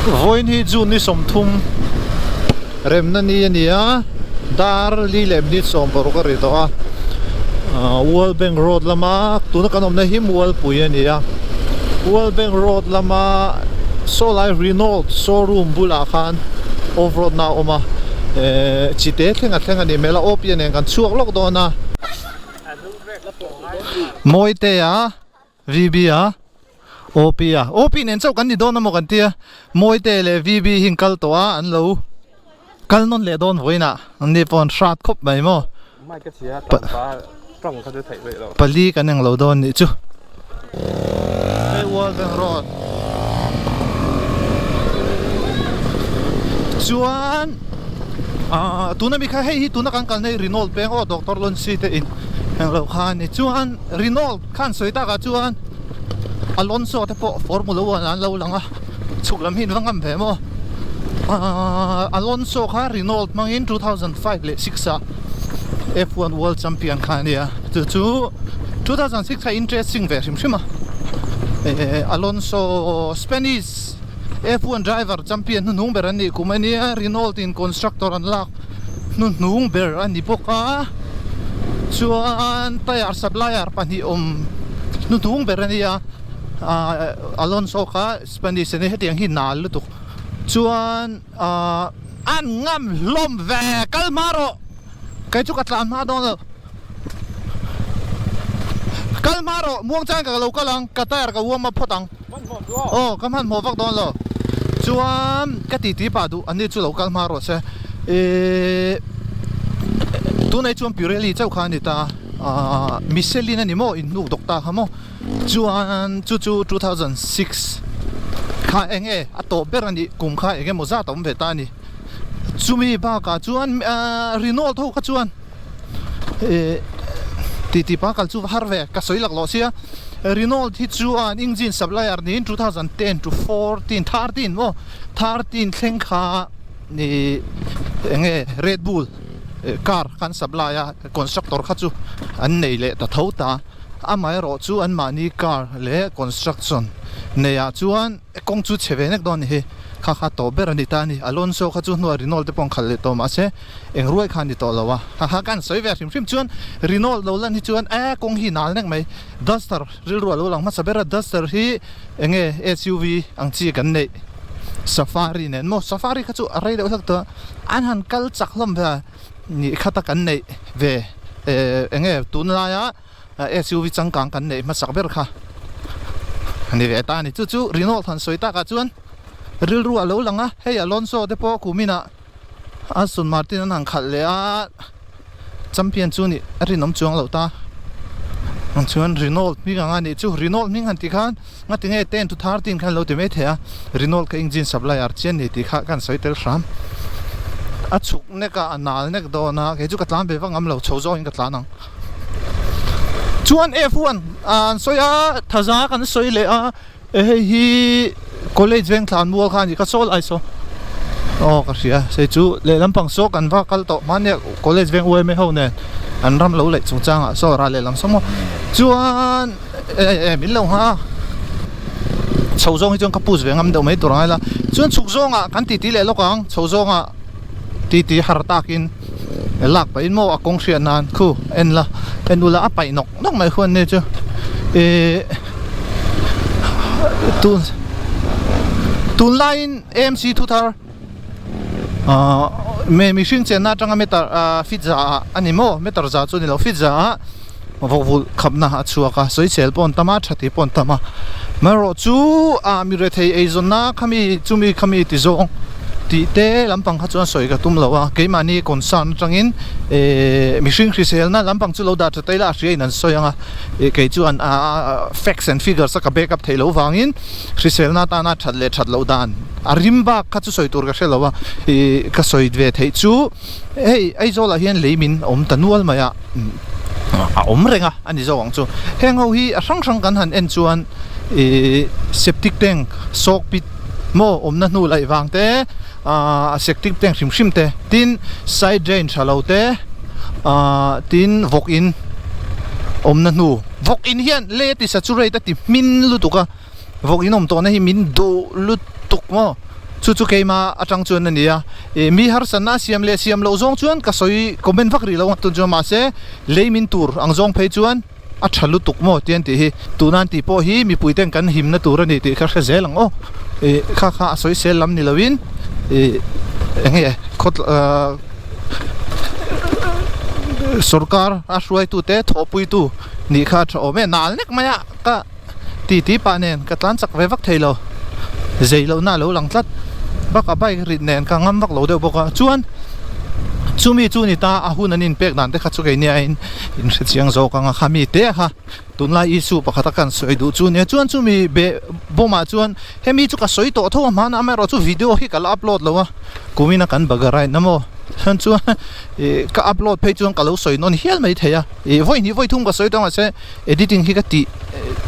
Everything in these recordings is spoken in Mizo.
Vawiin hi June ni 30 remna ni a ni a, dar li leh minute 16 a ri tawh a, ahh World Bank Road lama tuna kan awmna hi Mualpui a ni a, World Bank Road lama saw lai Renault showroom bulah khan off road na a awm a, ehh chite thleng a thleng a nih hmel a, OP nen kan chhuak lawk dawn a. Mawitea VB a OP a OP nen chauh kan ni dawn amaw kan tia Mawite leh VB hi an kal tawh a an lo kal nawn leh dawn vawiinah an ni pawh an hrat khawp mai maw pali kan englo dawn nih chu Hei World Bank Road chuan ah tuna mi kha hei hi tuna kan kalna hi Renault peng aw Doctor Loncy te in englo kha a ni chuan Renault Khan sawi takah chuan Alonso te pawh Formula One ah an lo lang a, chhuk lam hi in va ngam ve maw? Aaa Alonso kha Renault hmangin 2005 leh 6 ah F1 World Champion kha a nia, chu chu 2006 kha interesting ve hrim hrim a, eh Alonso Spanish F1 driver champion hnuhnung ber an nih kum a nia, Renault in constructor an lak hnuhnung ber a ni bawk a chuan tyre supplier pahnih awm hnuhnung ber a ni a ahh Alonso kha Spanish a ni hetiang hi nal lutuk chuan ahh an ngam hlawm ve kal hma rawh kei chu ka tlan hma dawn lo kal hma rawh muang chang ka lo kal ang ka tyre ka warm up phawt ang aw ka hmanhmawh vak dawn lo chuan ka titi pah duh an ni chu lo kal hma rawh se ihh tunah hi chuan Pirelli chauh kha a ni ta ahh Michelin a ni maw inhnuk dawk ta kha maw chuan chu chu 2006 kha eng nge a tawp ber a nih kum kha eng emaw zat a awm ve ta a ni chumi bakah chuan ahh Renault ho kha chuan. eh titi pa kal chu va har ve ka sawi laklawh sia Renault hi chuan engine supplier niin 2010 to 14 13 maw 13 thleng kha ih eng nge Red Bull car kha an supply a constructor kha chu an nei leh ta tho ta amaherawh chu anmahni car leh construction neiah chuan Kawng chu chhe ve nek dawn a ni hi. Kha kha tawp ber a ni ta a ni. Alonso kha chu hnuah Renault te pawh an khalh leh tawh mahse eng ruai kha a ni tawh lo a. Ha ha ka han sawi ve a hrim hrim chuan Renault lo lan hi chuan e kawng hi nal nek mai. Duster rilru a lo lang hmasa ber a, Duster hi eng nge SUV ang chi kan neih Safari nen maw Safari kha chu a rei deuh hlek tawh a, an han kal chak hlawm ve a nih khata kan neih ve eng nge tunlaia SUV changkang kan neih hmasak ber kha a ni ve ta a ni. Chu chu Renault han sawi takah chuan rilru a lo lang a, hei Alonso te pawh kuminah Aston Martin an han khalh leh a, champion chu nih a rinawm chuang loh ta. Chuan Renault hming ang a nih chu, Renault hming han tih khan ngati nge 10 to 13 khan lo ti mai thei a, Renault kha engine supplier chian ni tih kha ka han sawi tel hram. A chhuk nek a, a nal nek dawn a, kei chu ka tlan ve vak ngam lo, chho zawngin ka tlan ang. Chuan F1 an sawi a, thaza kan sawi leh a, hei hi college veng thlan mual kha a ni ka sawl ai saw aw ka hria sei chu lehlam pang saw kan va kal tawh hmania college veng UMA ho nen an ram lo laih chungchang ah saw ral lehlam saw maw chuan eh min lo ngha chho zawng hi chuan ka push ve ngam deuh mai tur angai la chuan chhuk zawng ah kan titi leh lawk ang chho zawng ah titi har takin. Lak pahin maw a kawng hriat nan khu en la en ula a paih nawk nawk mai huan nia chu ihh tun tunlaiin AMC thu thar ahh me mihring chenna atanga meter ahh feet za ah a ni maw meter za chu a ni lo feet za ah vawkvulh khapna a chhuak a sawisel pawh an tam a tha tih pawh an tam a amaherawh chu ah mi rethei eizawnna khami chumi khami ti zawng tih te lampang kha chuan sawi ka tum lo a keimahni concern atangin eh mihring hriselna lampang chu lo dah tha ta ila a hria in an sawi ang a eh kei chuan ah facts and figures a ka back up theih loh vangin hriselna atana that leh that loh dan a rim bak kha chu sawi tur ka hre lo a ih ka sawi ve theih chu. Hei Aizawl ah hian lei min awm ta nual mai a a awm reng a a ni zawk ang chu heng ho hi a hrang hrang kan han en chuan ihh septic tank sawk pit maw awmna hnu laih vang te ahh septic tank hrim hrim te tin side drain tha lo te ahh tin vawk in awmna hnu vawk in hian lei a ti saturate a ti hmin lutuk a vawk in awm tawhna hi min duh lutuk maw. Chu chu keima atang chuan a ni a, ih mi harsatna a siam leh siam loh zawng chuan ka sawi comment vak rih lo ang tun chuan mahse lei min tur ang zawng phei chuan a tha lutuk maw tih an tih hi tuna an tih pawh hi mipui ten kan himna tur a ni tih kha hre zel ang aw ih kha kha a sawi sel lam ni loin ih eng nge khaw ahh sorkar a hruaitute thawhpuitu nih kha a tha awm e nal nek mai a ka. Titi pah nen ka tlan chak ve vak thei lo, zei lohna a lo lang tlat. Bakah bike rit nen ka ngam vak lo deuh bawk a, chuan chumi chu ni ta a hun an inpek dan te kha chu keini aiin in hre chiang zawk ang a, kha mi te kha tunlai issue pakhat a kan sawi duh chu nia, chuan chumi beh bawmah chuan hemi chu ka sawi tawh tho a hmanah amaherawh chu video hi ka la upload lo a, kumina kan bagger a inna maw chuan chuan ih ka upload phei chuan ka lo sawi nawn hial mai thei a, ih vawi hnih vawi thum ka sawi tawh mahse. Editing hi ka tih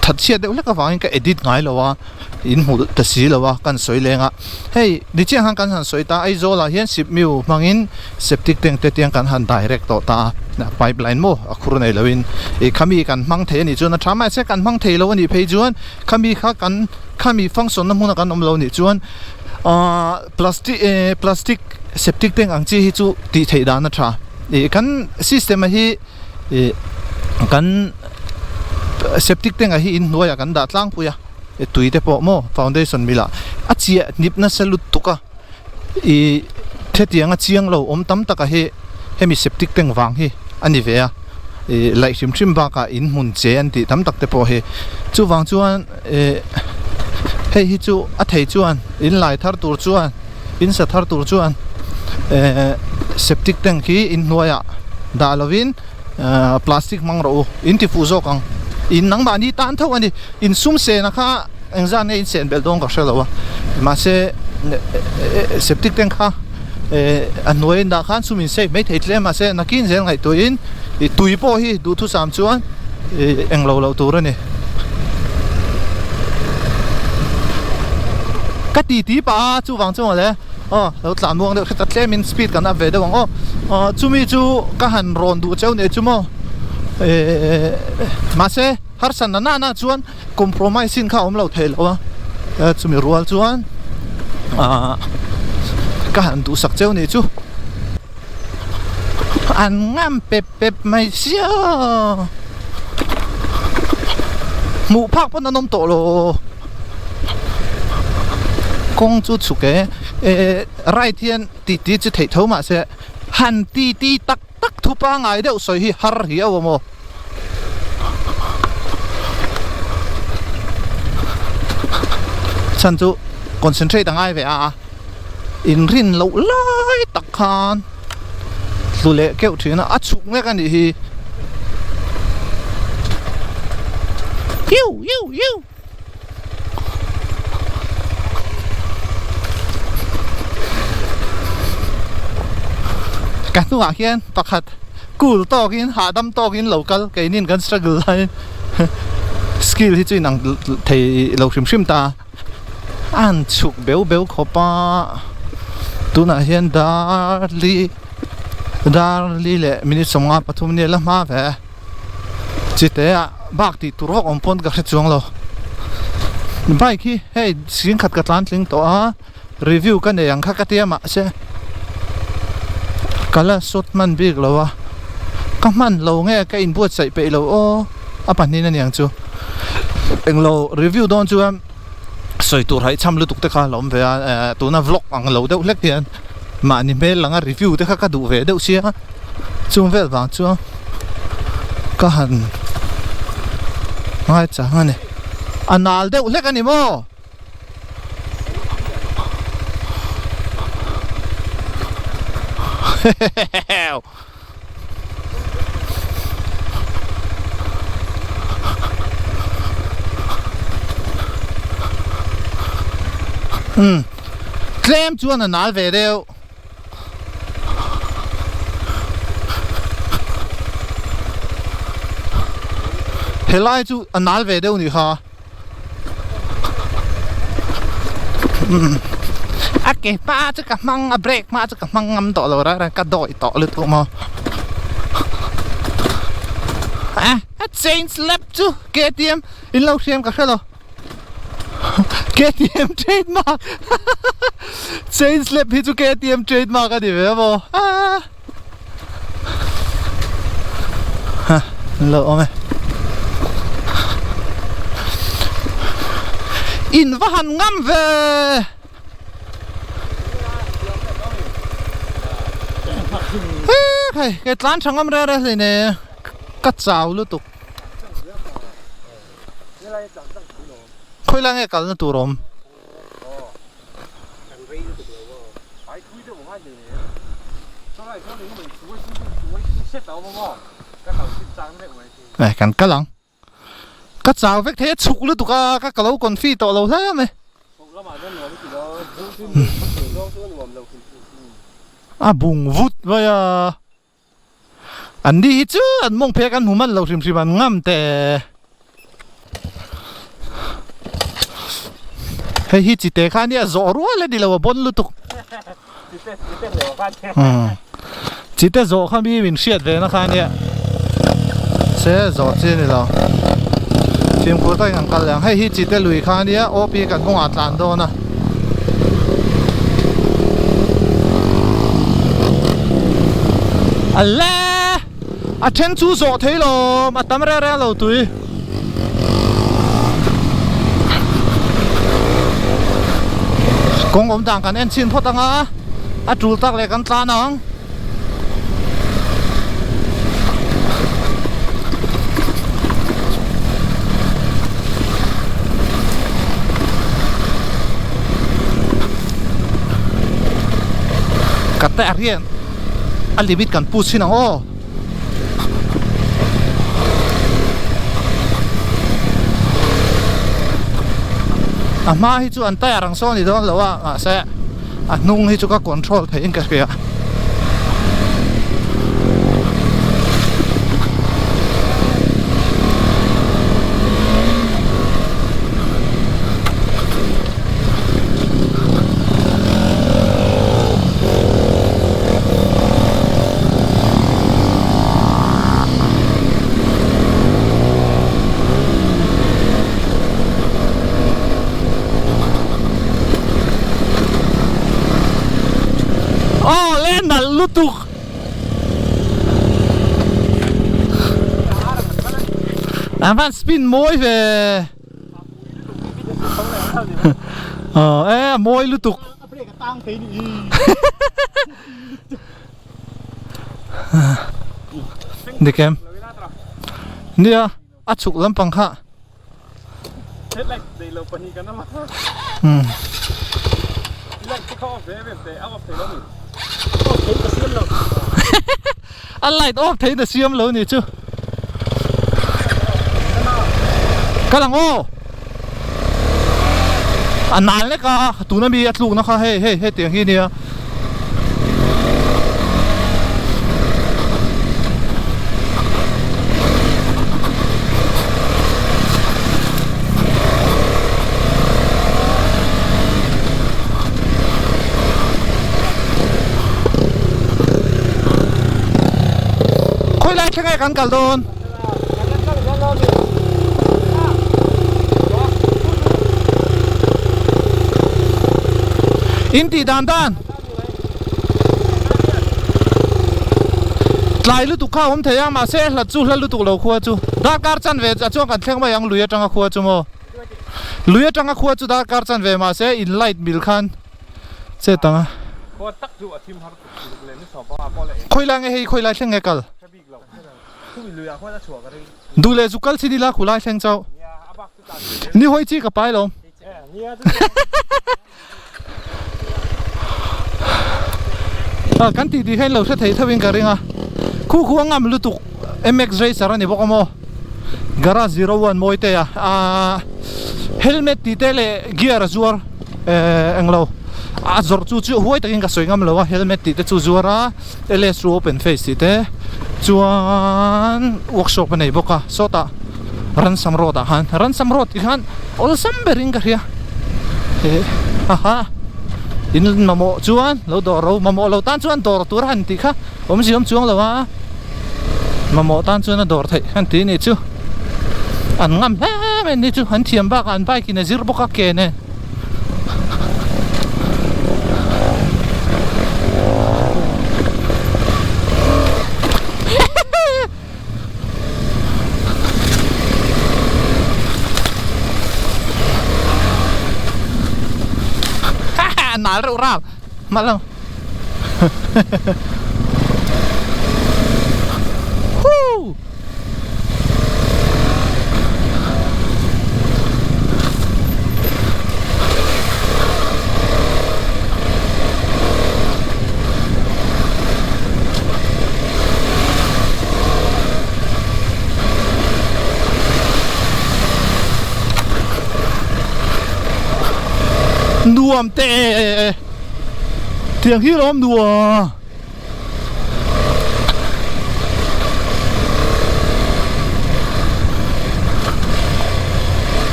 that chhiat deuh hlek avangin ka edit ngai lo a, in hmu ta si lo a kan sawi leng a. Hei nichiang khan kan han sawi ta Aizawl ah hian sipmiu hmangin septic tank te tiang kan han direct tawh ta a, pipeline maw a khur nei loin ih khami kan hmang thei a nih chuan a tha mahse kan hmang thei lo a nih phei chuan khami kha kan khami function na hmuna kan awm lo nih chuan ahh plastic eh plastic septic tank ang chi hi chu tih theih dan a tha ih kan system a hi. Ih kan septic tank ah hi inhnuaiah kan dah tlangpui a tui te pawh maw foundation mil ah a chiah hnip nasa lutuk a ih hetiang a chiang lo awm tam tak ah hi hemi septic tank vang hi a ni ve a ih laih hrim hrim bakah in hmun che an tih tam tak te pawh hi chuvang chuan ih hei hi chu a thei chuan in lai thar tur chuan. In sa thar tur chuan ehh septic tank hi inhnuaiah dah lovin ehh plastic hmang rawh u in ti fuh zawk ang in nangmahni tan tho a ni in sum sena kha engzat nge in sen belh dawn ka hre lo a mahse septic tank kha ehh a hnuai in dah khan sum in save mai thei tlem mahse nakin zel ngaihtuahin ih tui pawh hi duhthusam chuan ih englo loh tur a ni. Ka ti ti pah a chuvang chu mawle aw lo tlan muang deuh hret a tlemin speed kan up ve deuh ang aw aw chumi chu ka han rawn duh cheu nih chu maw ehh mahse harsatna nana chuan compromise in kha a awm lo thei lo a chumi rual chuan ah ka han duhsak cheu nih chu an ngam pep pep mai sia hmuh phak pawn an awm tawh lo kawng chu chhuk e eh ride hian tih tih chu theih tho mahse han ti ti tak tak thu pangai deuh sawi hi har riau a maw. Chhan chu concentrate a ngai ve a inrin loh lai tak khan tlu leh keuh thin a a chhuk mek a nih hi iu iu iu. Ka hnungah hian pakhat cool tawkin hahdam tawkin lo kal keinin kan struggle laiin skill hi chu inang thei lo hrim hrim ta a an chhuk beuh beuh khawp a tunah hian darli darli leh minute 53 nia la hma ve. Chite ah bak tih tur vak awm pawn ka hre chuang lo bike hi hei sing khat ka tlan tling tawh a review ka nei ang kha ka tia mahse ka la sawt hman bik lo a ka hman lo nge ka inbuatsaih peih lo aw a pahnih a niang chu englo review dawn chuan sawi tur haihchham lutuk te kha a lo awm ve a eh tuna vlog ang lo deuh hlek hian mahni hmel langa review te kha ka duh ve deuh sia chung vel vang chuan ka han ngai chang a ni a nal deuh hlek a ni maw hehehehe. Tlem chuan a nal ve deuh. Helai chu a nal ve deuh nih kha. A ke hma chu ka hmang a brake hma chu ka hmang ngam tawh lo reng reng ka dawih tawh lutuk maw a a change lap chu K T M in lo hriam ka hre lo. KTM trademark Chain slap hi chu KTM trademark a ni ve amaw aa Ha an lo awm e In va han ngam ve Hei kei tlan tha ngam reng reng hlei ne ka chau lutuk. Khawi lai nge kalna tur awm? Eh kan kal ang. Ka chau vek thei a chhuk lutuk a ka ka lo confi tawh lo hle mai. A bung vut mai a. An ni hi chu an mawng phek an hmu man lo hrim hrim an ngam teh. Hei hi chite kha ania zawh rual a ni lo a bawn lutuk. Chite zawh kha mi min hriat ve na kha ania. Se zawh chi a ni lo. Fimkhur takin an kal leh ang. Hei hi chite lui kha ania OP kan kawngah a tlan dawn a. A le! A then chu zawh thei lo, a tam reng reng lo tui. Kawng awm dan kan en chhin phawt ang a, a tul tak leh kan tlan ang. Ka tyre hian a limit kan put chhin ang aw. A hma hi chu an tyre ang sawn ni dawn lo a mahse a hnung hi chu ka control theihin ka hria. Aw le nalh lutuk An van spin mawi ve Aw e a mawi lutuk Dik em Nia a chhuk lampang kha A light off theiin a siam lo ni chu Kal ang aw A nal lek a tuna mi a tlukna kha hei hei hetiang hi nia. Khawi lai thleng nge kan kal dawn? In tih dan dan Tlai lutuk kha a awm thei a mahse hlat chu hla lutuk lo khua chu darkar chanve ah chuan kan thleng mai ang lui atanga khua chu maw lui atanga khua chu darkar chanve mahse in light mil khan chet ang a khawi lai nge hei khawi lai thleng nge kal. Duh leh zuk kal chin ila khulai thleng chauh. Ni hawi chi ka pai lo. Kan tih tih hian lo hre thei theuhin ka ring a. Khu khu a ngam lutuk MX Racer a ni bawk a maw. Garage 01 mawi te a. Helmet tih te leh gear a zuar englo a zawrh chu chu huai takin ka sawi ngam lo a helmet tih te chu zuar a. LS chu open face tih te chuan workshop a nei bawk a sawtah Ransom road ah khan Ransom road tih khan awlsam berin ka hria eh haha in mamawh chuan lo dawr ro mamawh lo tan chuan dawr tur a han tih kha awmzia awm chuang lo a mamawh tan chuan a dawr theih han tih a nih chu an ngam hle. mai an ni chu an thiam bakah an bike in a zir bawk a ke nen. Nal reuh rap hma lam Whoo! Nuam te tiang hi lawm nuam.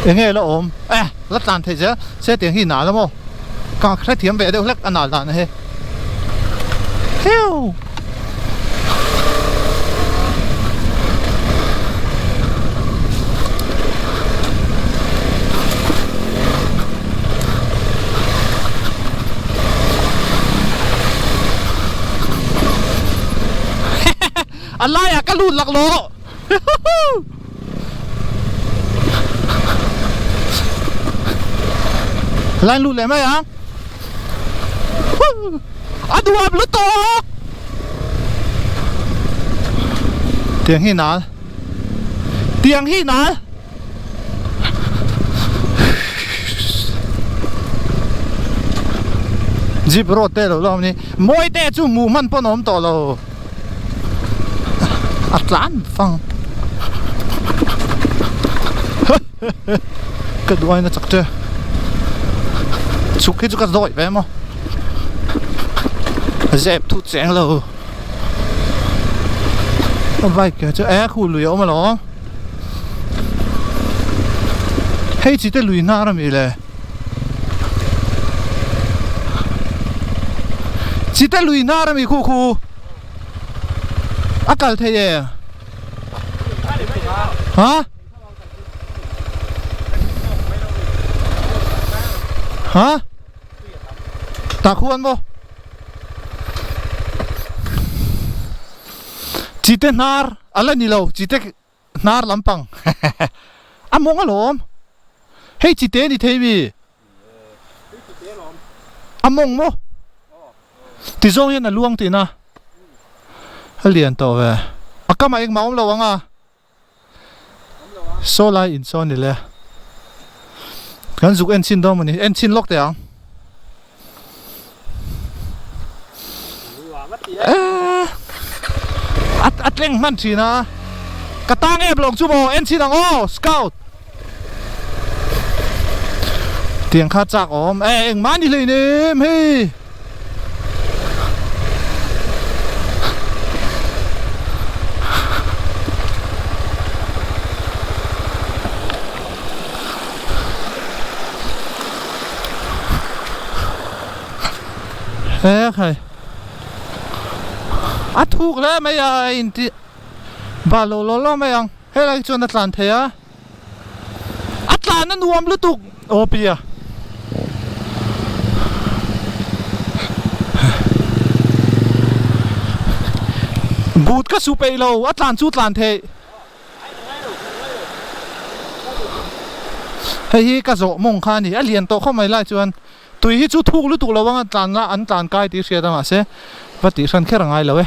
Enge la awm eh la tlan theih zel se tiang hi nal amaw ka hrethiam ve deuh hlek a nal dan hi heu. A laiah ka lut laklawh Line lut leh mai ang A duap lutuk Tiang hi nal Tiang hi nal Jeep road te lo la awm ni Mawi te chu hmuh hman pawn a awm tawh lo A tlan fang Ka duaina chak che Chhuk hi chu ka zawih ve maw Zep thut cheng lo A bike chu e khu lui a awm alawm Hei chi te lui hnar ami le Chi te lui hnar ami khu khu A kal thei e Ha Ha Tah khuan maw Chi te hnar a la ni lo chi te hnar lampang a mawng alawm hei chi te ni thei mi a mawng maw ti zawng hian a luang tihna a lian tawh ve a kamah engmah a awm lo ang a. Saw lai in saw ni le kan zuk en chhin dawn mawni en chhin lawk teh ang eee a tleng hman thin a ka tang em lawng chu maw en chhin ang aw scout tiang kha chak awm e engmah ni hlei nem hei. He khai a thuk hle mai a a inti bal lo law law mai ang helai hi chuan a tlan thei a a tlan a nuam lutuk aw pia. Boot ka su peih lo a tlan chu tlan theih hei hi ka zawh mawng kha a ni a lian tawh khawp mai lai chuan tui hi chu thuk lutuk lo anga tlan la an tlan kai tih hriat a mahse va tih hran kher a ngai lo e.